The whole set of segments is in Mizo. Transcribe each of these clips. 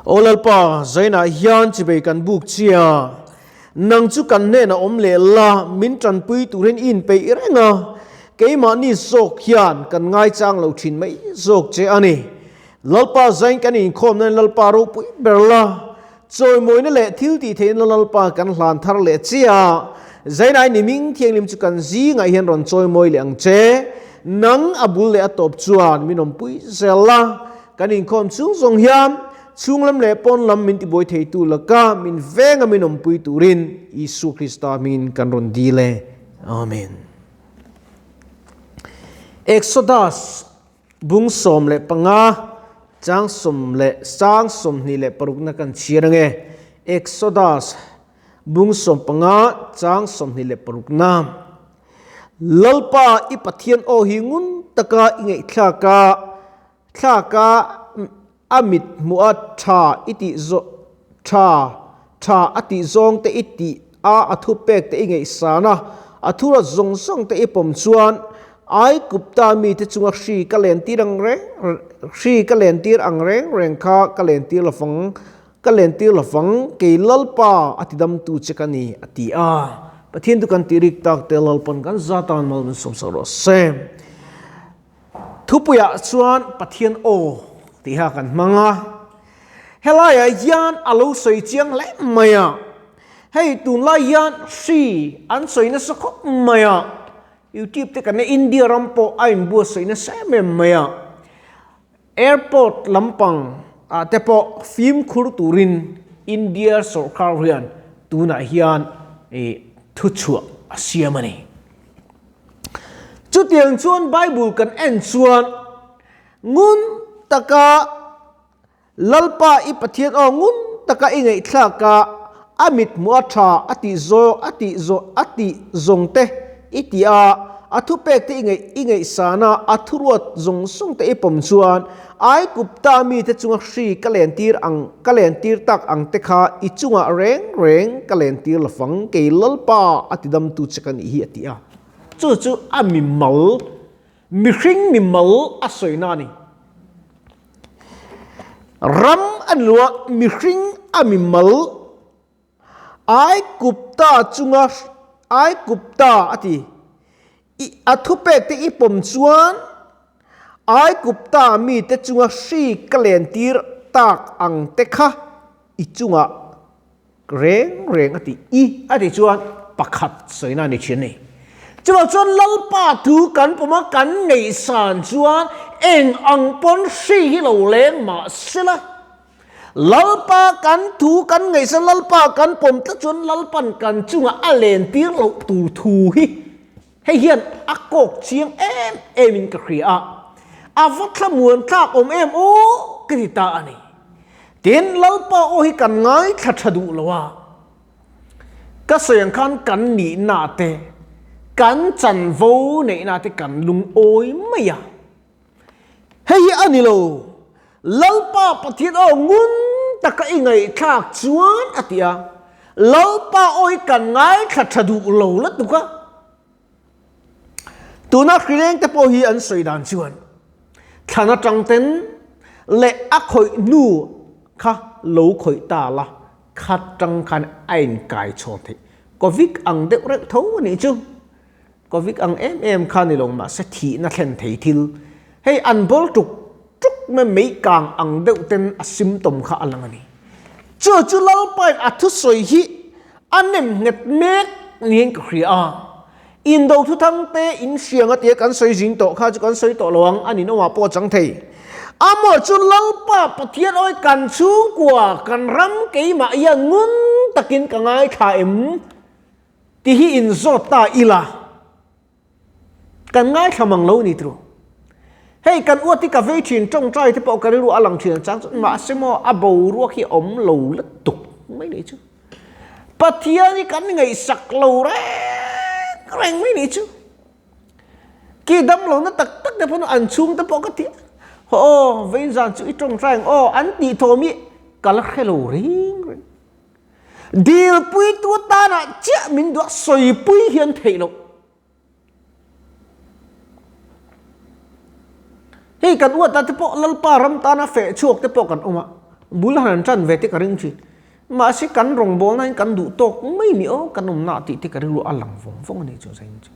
Aw Lalpa, Zainah hian chibei kan buk chia. Nang chu kan hnenah awm leh la, min tanpui turin i inpeih reng a, keimahni zawk hian kan ngaichang lo thin mai zawk che a ni. Lalpa Zain kan inkhawmna in Lalpa ropui ber la, chawimawina leh thil tih theihna Lalpa kan hlan thar leh che a, Zainai ni ming thianghlim chu kan zingah hian rawn chawimawi leh ang che. Nang a bul leh a tawp chuan min awmpui zel la, Kan inkhawm chung zawng hian chhunglam leh pawn lam min tibuai theitu laka min venga min awmpui turin Isua Krista hmingin kan rawn dil e. Amen. Exodus bung 15 chang sawm leh sang 26 na kan chhiar ange. Exodus bung 15 chang 26 na. Lalpa i Pathian aw hi ngun taka i ngaihthlak a, thlak a a mit hmuh a tha i tih zawh tha tha a tih zawng te i tih a a thupek te i ngaihsan a, a thurat zawng zawng te i pawm chuan Aigupta mite chunga hri ka lentir ang reng hri ka lentir ang reng reng kha ka lentir lovang Ka lentir lovang, kei Lalpa a tidamtu che ka ni, a ti a. Pathian chu kan tih rik tak te Lalpan kan za tan mal min sawmsak rawh se. Thupuiah chuan Pathian aw tih kha kan hmang a. Helaiah hian a lo sawi chiang hle mai a. Hei tunlai hian hri an sawi nasa khawp mai a. Youtube te kan India ram pawh a inbuatsaih nasa em em mai a. Airport lampang ah te pawh fimkhur turin India sawrkar hian tunah hian thuchhuah a siam a ni. Chutiang chuan Bible kan en chuan ngun taka Lalpa i Pathian aw ngun taka i ngaihthlak a, a mithmuh a tha a tih zawng a tih zawng a tih zawng te i ti a, a thupek te i ngaih i ngaihsan a, a thuruat zawng zawng te i pawm chuan Aigupta mite chunga hri ka lentir ang ka lentir tak ang te kha i chungah reng reng ka lentir lovang kei Lalpa a tidamtu che ka nih hi a ti a. Chu chu a mimal mihring mimal a sawina a ni. Ram a ni lo a, mihring a mimal Aigupta chunga Aigupta a ti. I a thupek te i pawm chuan Aigupta mite chunga hri ka lentir tak ang te kha i chungah reng reng a ti. I a ti chuan pakhat sawina a ni thin a ni. Chuvang chuan Lalpa thu kan pawm a, kan ngaihsan chuan eng ang pawn hri hi lo leng mah sela, Lalpa kan thu kan ngaihsan Lalpa kan pawm tlat chuan Lalpan kan chungah a lentir loh tur thu hi hei hian a kawk chiang em em in ka hria a, a va thlamuan thlak awm em aw ka ti ta a ni. Tin, Lalpa aw hi kan ngaithla tha duh lo a, ka sawi ang khan kan nihna te, kan chanvo neihna te kan lungawi mai a. Hei hi a ni lo, Lalpa Pathian aw ngun taka i ngaihthlak chuan a ti a, Lalpa aw hi kan ngaithla tha duh lo lutuk a. Tuna hrileng te pawh hi an sawi dan chuan thlan atang ten leh a khawih hnu kha lo khawih ta la, kha tang khan a inkai chhawn theih. Covid ang deuh reuh tho a nih chu. Covid ang em em kha ni lo mahse thihna thlen thei thil hei an bawl tuk tuk mai mei kang ang deuh ten a symptom kha a lang a ni. Chu chu Lalpain a thusawi hi a nem nghet mek niin ka hria a. Indo thuthang te in hriang a tia kan sawi zing tawh kha chu kan sawi tawh lo ang a ninawmah pawh a chang thei. Amaw chu Lalpa Pathian awi kan chhungkua kan ram keimah hian ngun takin ka ngaithla em? Ti hi in zawt ta ila kan ngaithla mang lo ni tru. Hei kan uat hi ka vei thin tawngtai te pawh ka rilru a lang thin chang chu mahse maw a boruak hi awm lo lutuk mai ni chu. Pathian hi kan ngaihsak lo reng reng mai ni chu. Ki dam lo na tak tak te pawn an chhung te pawh ka ti aw vein zan chu i tawngtai ang aw an tih thawm hi ka la hre lo reng reng. Dilpuitu tanah chiah min duah sawipui hian theih loh. Hei kan uata te pawh Lalpa ram tana feh chhuak te pawh kan awm a. Bul han ṭan ve te ka ring ṭhin. Mahse kan rawngbawlna in kan duh tawk mai mi aw kan awmna tih te ka rilru a lang vawng vawng a ni chu zain chu.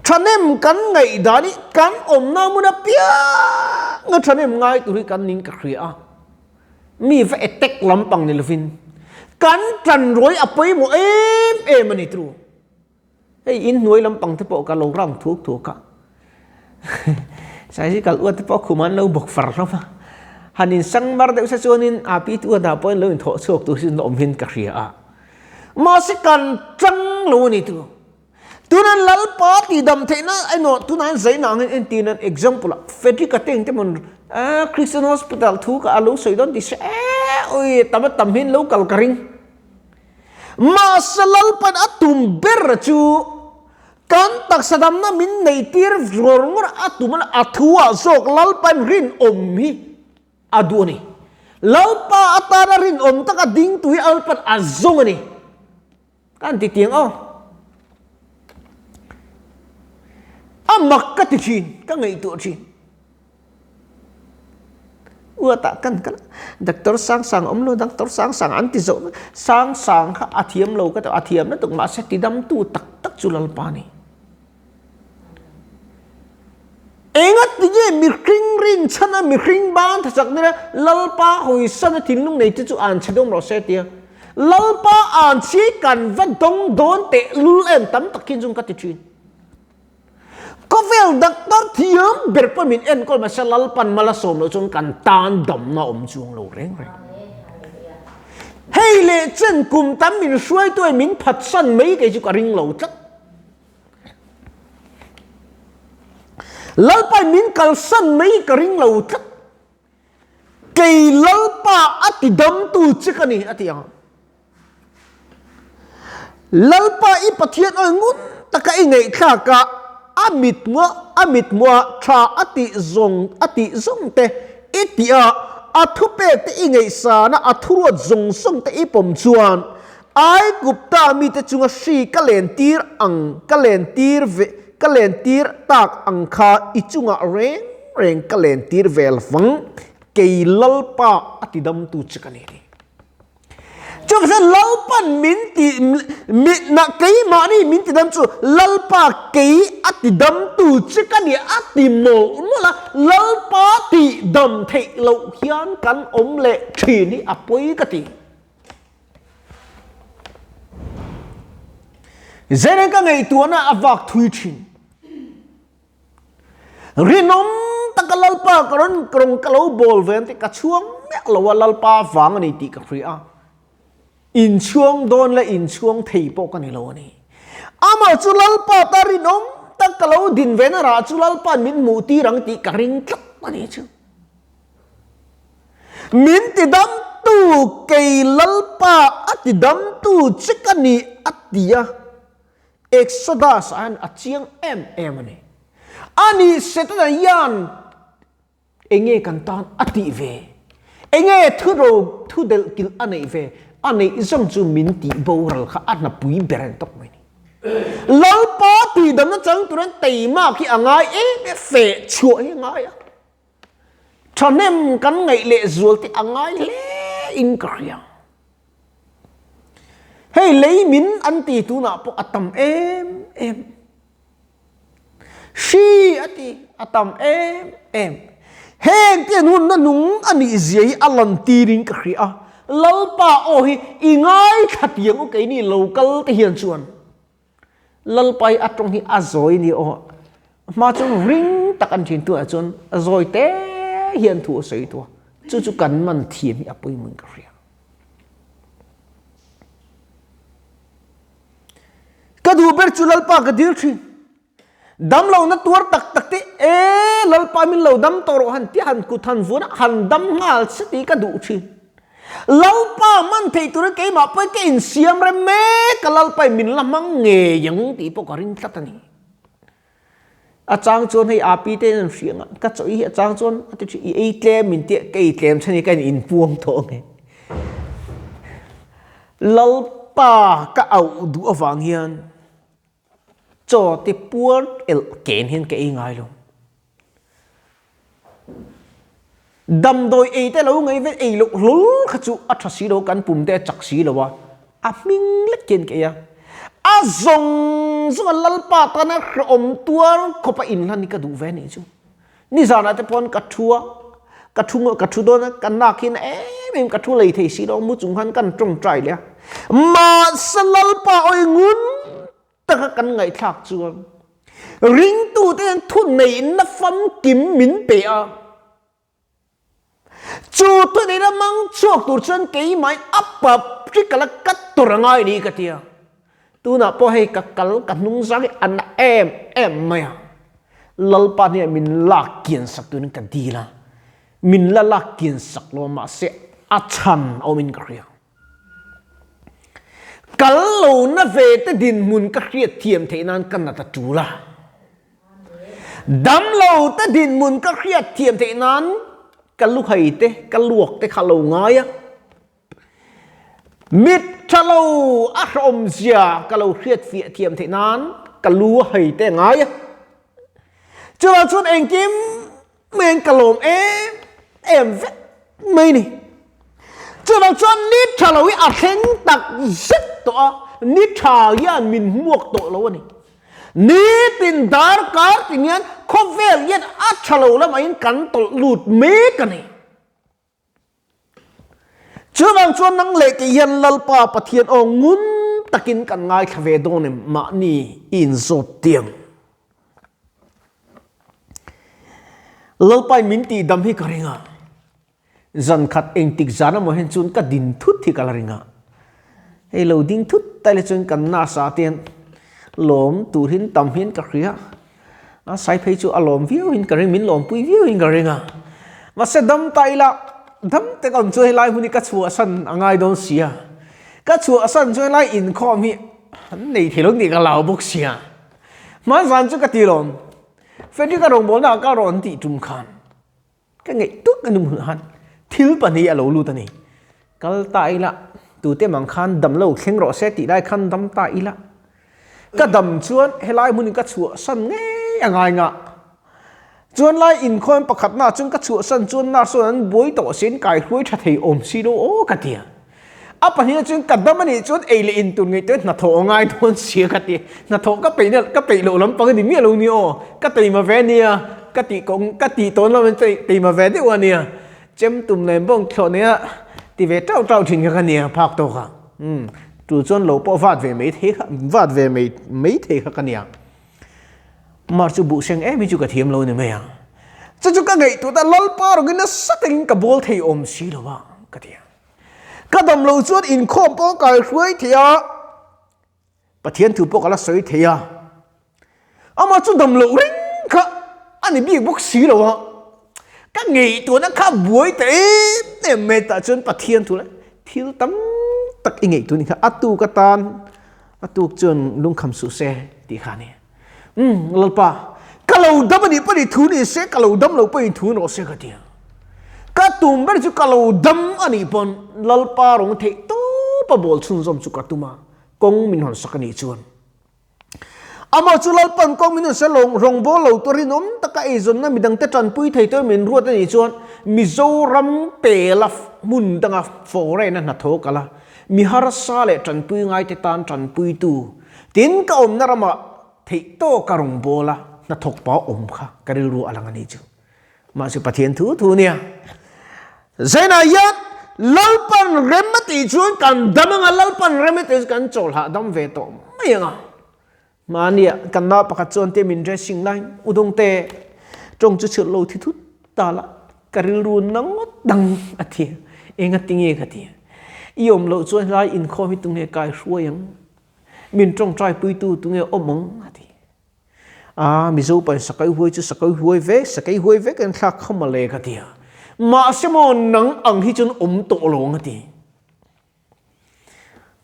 Ṭhahnem kan ngaihdan hi kan awmna hmun apianga ṭhahnem ngai tur hi kan ning ka hria a. Mi va attack lampang ni lovin kan ṭanruai a pawimawh em em a ni tru. Hei in hnuai lampang te pawh ka lo round thuak thuak a, Saizikal uat te pawh khum an lo bawk far hlawm a, han in sang mar deuh se chuanin a pi tu dah pawhin lo inthawh chhuak tur hi an awm hian ka hria a, mahse kan tang lo a ni tu. Tuna Lalpa tihdam theihna emaw tunah hian zaina angin entir nan example ah Frederick-a te engte maw Christian Hospital thu ka a lo sawi dawn tih se ui tam a tam hian lo kal ka ring. Mahse Lalpan a tum ber chu kan taksa damna min neihtir ngawr ngawr a tum a, a thu ah zawk Lalpan rinawm hi a duh a ni. Lalpa atana rinawm taka ding tu hi Lalpan a zawng a ni. Ka han ti tiang aw. A mak ka ti thin, ka ngaihtuah thin. Uatah kan kal a, Doctor Sangsang awm lo, Doctor Sangsang an ti zawh vek. Sangsang kha a thiam lo ka ti, a thiam lutuk mahse tidamtu tak tak chu Lalpa a ni. Enga tinge mihring rinchhan a mihring ban thachak nila Lalpa hawisan a thinlung nei te chu an chhe dawm rawh se tia. Lalpa an chhi kan va dawng dawn teh lul em tam tak hian chung ka ti thin. Khawvel doctor thiam ber pawh min enkawl mahse Lalpan mal a sawm loh chuan kan tan damna awm chuang lo reng reng. Hei leh chen kum tam min hruaitu in min phatsan mai kei chu ka ring lo tlat. Lalpan min kalsan mai ka ring lo tlat. Kei Lalpa a ti damtu che ka ni a ti ang. Lalpa i Pathian awi ngun taka i ngaihthlak a, a mithmuah a mithmuah tha a tih zawng a tih zawng te i tih a, a thupek te i ngaihsan a, a thuruat zawng zawng te i pawm chuan Aigupta mite chunga hri ka lentir ang ka lentir ve ka lentir tak ang kha i chungah reng reng ka lentir vel vang kei Lalpa a tidamtu che ka ni a ti. Chuvangin Lalpan min ti na keimahni min tidam chu Lalpa kei a tidamtu che ka ni a ti mawlh mawlh a, Lalpa tihdam theih loh hian kan awm leh thin hi a pawi ka ti. Zeren ka ngaihtuahna a vak thui thin. Rinawm taka Lalpa ka rawn rawng ka lo bawl ve ang tih ka chhuang miah lo a, Lalpa vang a ni tih ka hria a. Inchhuang dawn leh inchhuang thei pawh ka ni lo a ni. Amah chu Lalpa ta rinawm tak ka lo din ve na rah chu Lalpa'n min hmuh tir ang tih ka ring tlat a ni chu. Min tidamtu kei Lalpa a tidamtu che ka ni a ti a. Exodus ah hian a chiang em em a ni. Ani Setana hian enge kan tan a tih ve? Enge thu ro thu delh kilh a neih ve? A neih zawng chu min tih boral kha a hnapui ber a ni tawp mai a ni. Lalpa tihdamna chang turin teimak hi a ngai em em, feh chhuah hi a ngai a. Thahnem kan ngaih leh zual te a ngai hle in ka hria. Hei lei min an ti tunah pawh a tam em em. Hri a ti a tam em em. Heng te an hunna nung a nih zia hi a lan tirin ka hria a. Lalpa aw hi i ngaithla tiang u keini local te hian chuan. Lalpa hi a tawng hi a zawi ni aw. Hma chuan ring tak an thin tu ah chuan a zawi te hian thu a sawi tu a. Chu chu kan man thiam hi a pawimawh in ka hria. Ka duh ber chu Lalpa ka dil thin. Dam lo na tuar tak tak te e Lalpa min lo dam tawh rawh han ti han kut han vun a han dam nghal se tih ka duh thin. Lalpa man theih turin keimah pawhin ka insiam rem mek a Lalpa in min la hmang ngei ang tih pawh ka ring tlat a ni. A chang chuan hei api te in an hria ang a, ka chaw hi a chang chuan a ti thin i ei tlem min tia ka ei tlem chhan hi ka in inpuang tawh ang e. Lalpa ka auh duh avang hian Chaw te puar elh ken hian ka ei ngai lo. Damdawi ei te lo ngaih vel ei loh hlawl kha chu a tha si lo, kan pum te a chak si lo a, a hming lek hian ka ei a. A zawng zawng a Lalpa tana hrehawm tuar khawp a inhlan hi ka duh ve anih chu. Nizanah te pawn ka thu a, ka thu ka thu dawn a, ka nak hi na em em ka thu lei thei si lo, mu chung khan kan tawngtai leh a. Mahse Lalpa awi ngun taka kan ngaihthlak chuan ringtute hian thuneihna famkim min pe a. Chu thuneihna mang chhuak tur chuan keimah a paprikal a ka tawrh a ngai ni ka ti a. Tunah pawh hei ka kal ka hnung zang hi a na em em mai a. Lalpa hniah min lak kian sak turin ka dil a. Min la lak kian sak lo a mahse a chhan a awmin ka hria. Kal lo na ve te dinhmun ka hriat thiam theih nan ka nat a tul a. Dam lo te dinhmun ka hriat thiam theih nan ka luhai te, ka luak te kha lo ngai a. Mit tha lo a hrehawm zia ka lo hriat fiah thiam theih nan ka lu a hei te ngai a. Chuvang chuan engkim Meng ka lawm em em vek mai ni. Chuvang chuan ni tha lo hi a thleng tak zet tawh a, ni tha hian min hmuak tawh lo a ni. Nitin darkar tin hian khawvel hian a tha lo lamah kan tawlh lut mek a ni. Chuvang chuan nang leh kei hian Lalpa Pathian aw ngun takin kan ngaithla ve dawn em mahni i inzawt tiang. Lalpain min tihdam hi ka ring a, zan khat engtik zan emaw hian chuan ka din thut hi ka la ring a. Hei lo ding thut tai le chuan kan nasa te hian lawm tur hin tam hian ka hria. A sai phei chu a lawm viau in ka ring, min lawmpui viau in ka ring a. Mahse dam ta ila, dam tak awm chuan helai hun hi ka chhuahsan a ngai dawn si a. Ka chhuahsan chuan helai inkhawm hi an nei thei lo tih ka lau bawk si a. Hmanzan chu ka ti lawm, Frederick-a rawngbawlna ah ka rawn tih tum khan Ka ngeih tuk a ni hmun han thil pahnih a lo lut a ni. Kal ta ila, tute mang khan dam lo thleng rawh se tih lai khan dam ta ila. Ka dam chuan helai hmunin ka chhuahsan ngei a ngai ngah. Chuan lai inkhawm pakhatna chuan ka chhuahsan chuan nurse chuan an buai tawh siin kaihruai tha thei awm si lo aw ka ti a. A pahnih chuan ka dam a nih chuan ei leh in tur ngaihtuah hnathawh a ngai dawn sia ka ti. Hnathawh ka peih na ka peih loh lampang a ni miah lo ni aw. Ka teima ve a nia, ka tih kawng ka tih tawn lam teima ve deuh a nia. Chem tum leh bawng thlawh nia ti ve tauh tauh thin kha ka nia phak tawk a. Umm chu chuan lo pawh vat ve mai thei kha vat ve mai mai thei kha ka nia. Mar chu buh seng em hi chu ka thiam lo ni mai a. Chu chu ka ngaihtuah ta Lalpa rawngin nasa takin ka bawl thei awm si lo a ka ti a. Ka dam lo chuan inkhawm pawh ka kai hruai thei a, Pathian thu pawh ka la sawi thei a. Amah chu dam loh reng kha a ni bik bawk si lo a. Ka ngaihtuahna kha buai ta em em mai tah chuan Pathian thu leh thil tam tak i ngaihtuah ni kha a tuk atan a tuk chuan lungkham suh se tih kha a ni. Umm Lalpa, ka lo dam a nih pawh ni thu ni se, ka lo dam lo pawh in thu rawh se ka ti a. Ka tum ber chu ka lo dam a nih pawn Lalpa rawng theih tawp a bawl chhunzawm chu ka tum a, kawng min hawn sak a nih chuan. Amah chu Lalpa'n kawng min hawn sak lo, rawngbâwl lo tur rinawm taka eizawnna midangte tanpui thei tur min ruat a nih chuan Mizoram pela hmun danga foreign-a hnathawh kal a, mi harsa leh tanpui ngaite tan tanpuitu Tin, ka awmna ramah theih tawk a rawn bawl a, hnathawk pa awm kha ka rilru a lang a ni chu. Mahse Pathian thu thu nia. Zainah hian Lalpan rem a tih chuan kan dam anga, Lalpan rem a tih chuan kan chawl hahdam ve tawh mai anga. Mahnia kan nau pakhat chuan te min dressing lai Udawngte tawng chu chhilh lo thi thut ta la, ka rilru na ngawt dang a ti. Engatinge ka ti. I awm loh chuan helai inkhawm hi tunge kai hruai ang? Min tawngtai puitu tunge awm ang a ti. A Mizo pain sakai huai chu sakai huai vek, sakai huai vek an thlak kha mawle ka ti a. Mahse maw nang ang hi chuan awm tawh lo ang a ti.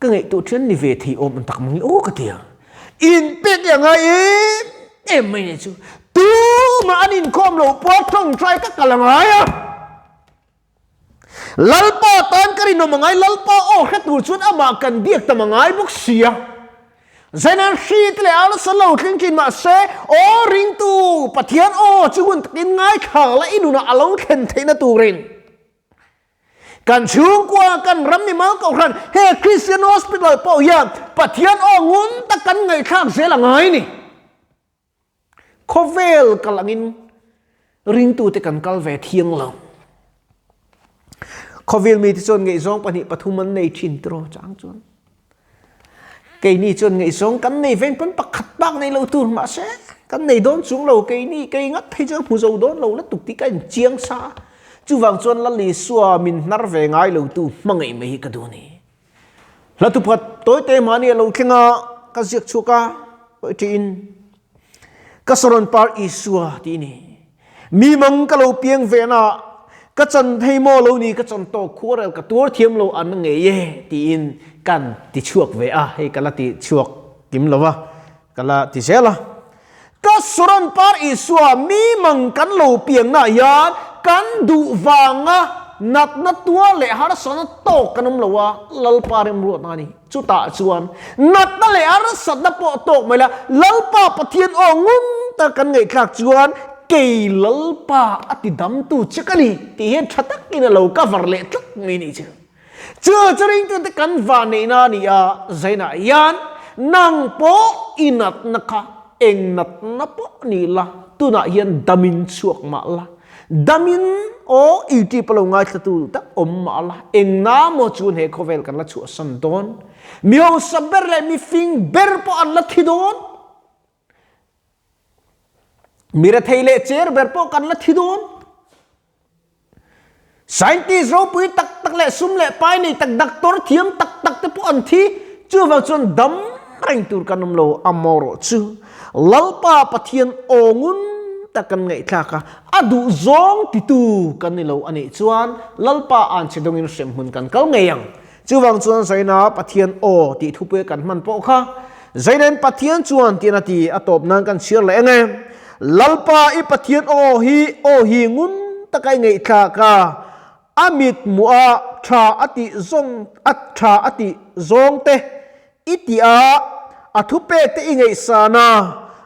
Ka ngaihtuah thian ni ve thei awm ang tak mang hi aw ka ti a. Inpek i a ngai em em mai nei chu. Tumah an inkhawm loh pawh tawngtai ka kal a ngai a. Lalpa tan ka rinawm a ngai, Lalpa aw hre tur chuan amah kan biak tam a ngai bawk sia. Zainan hri te leh arsa lo thleng thin mah se, aw ringtu Pathian aw chu hun takin ngaithla la i nunah a lo thlen theihna turin kan chhungkua kan ram mimal kohhran he Christian Hospital pawh hian Pathian aw ngun tak kan ngaihthlak zel a ngai ni. Khawvel kal angin ringtute kan kal ve thiang lo. Khawvel mite chuan ngaihzawng pahnih pathum an nei thin tiraw chang chuan. Keini chuan ngaihzawng kan nei veng pawn pakhat bak nei lo tur mahse kan nei dawn chung lo keini kei ngat phei chuan hmu zo dawn lo lutuk tih ka inchiang sa. Chuvang chuan Lal Isua min hnar ve ngai lo tu hmangaih mai hi ka duh a ni. Hla tuphat tawite mahni a lo thleng a, ka ziak chhuak a, pawi ṭiin ka saron par Isua tih ni. Mi mang ka lo piang ve na, ka chan thei maw lo ni, ka chan tawk khuarel ka tuar thiam lo an ngei e tiin kan ti chhuak ve a, hei ka la ti chhuak kim lo a, ka la ti zel a. Ka saron par Isua mi mang kan lo piangna hian kan duh vanga natna tuar leh harsatna tawk kan awm lo a, Lalpa remruatna a ni. Chutah chuan natna leh harsatna pawh tawk mai la, Lalpa Pathian aw ngun tak kan ngaihthlak chuan kei Lalpa a ti damtu che ka ni tih hian tha takin a lo cover leh tlat mai a nih chu. Chu chu ringtute kan vanneihna a ni a, Zainah hian nang pawh i natna kha eng natna pawh ni la, tunah hian damin chhuak mah la, damin aw YouTube a lo ngaithlatu tak awm mah la, eng na maw chuan he khawvel kan la chhuahsan dawn, mi hausa ber leh mi fing ber pawh an la thi dawn, mi rethei leh cher ber pawh kan la thi dawn. Scientist ropui tak tak leh sum leh pai nei tak doctor thiam tak tak te pawh an thi. Chuvang chuan dam reng tur kan awm lo a maw rawh chu. Lalpa Pathian aw ngun tak kan ngaihthlak a, a duh zawng titu kan ni lo a nih chuan Lalpa an che dawngin hremhmun kan kal ngei ang. Chuvang chuan Zaina Pathian aw tih thupui kan hman pawh kha Zainain Pathian chuan tiin a ti a tawp nan kan chhiar leh eng e. Lalpa i Pathian aw hi aw hi ngun taka i ngaihthlak a, a mit hmuh a tha a tih zawng a tha a tih zawng te i tih a, a thupek te i ngaihsan a,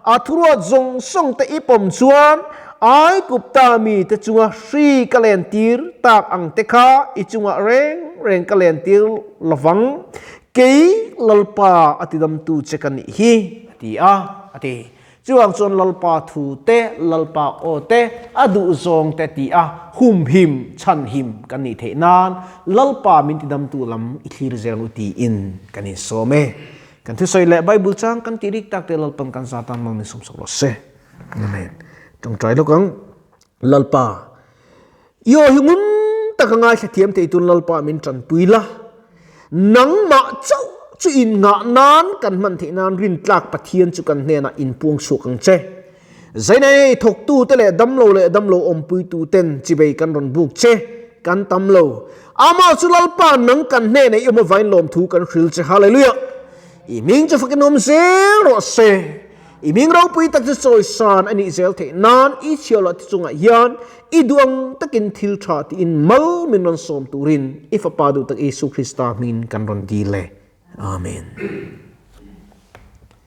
a thuruat zawng zawng te i pawm chuan Aigupta mite chunga hri ka lentir tak ang te kha i chungah reng reng ka lentir lovang, kei Lalpa a tidamtu che ka nih hi, a ti a, a ti. Chuvang chuan Lalpa thu te, Lalpa aw te, a duhzawng te ti a humhim, chhanhim kan nih theih nan Lalpa min tidamtu lam i thlir zel u tiin kan insawm e. Kan thusawi leh Bible chang kan tih rik tak te Lalpan kan za tan mang min sawmsak rawh se. Amen. Tawngtai lawk ang. Lalpa, i aw hi ngun taka ngaithla thiam thei tun Lalpa min tanpui la. Nangmah chauh chu in ngah nan kan hman theih nan rintlak Pathian chu kan hnenah in puang chhuak ang che. Zainei thawktu te leh damlo leh damlo awmpuitu ten chibei kan rawn buk che, kan tam lo. Amah chu Lalpa nang kan hnenah i awm avain lawmthu kan hril che. Hallelujah! I hming chu fakin awm zel rawh se. I hming ropui tak chu chawisan a nih zel theih nan i chhiahloh te chungah hian i duh ang takin thil tha tiin mal min rawn sawm turin i Fapa duh tak Isu Krista hmingin kan rawn dil e. Amen.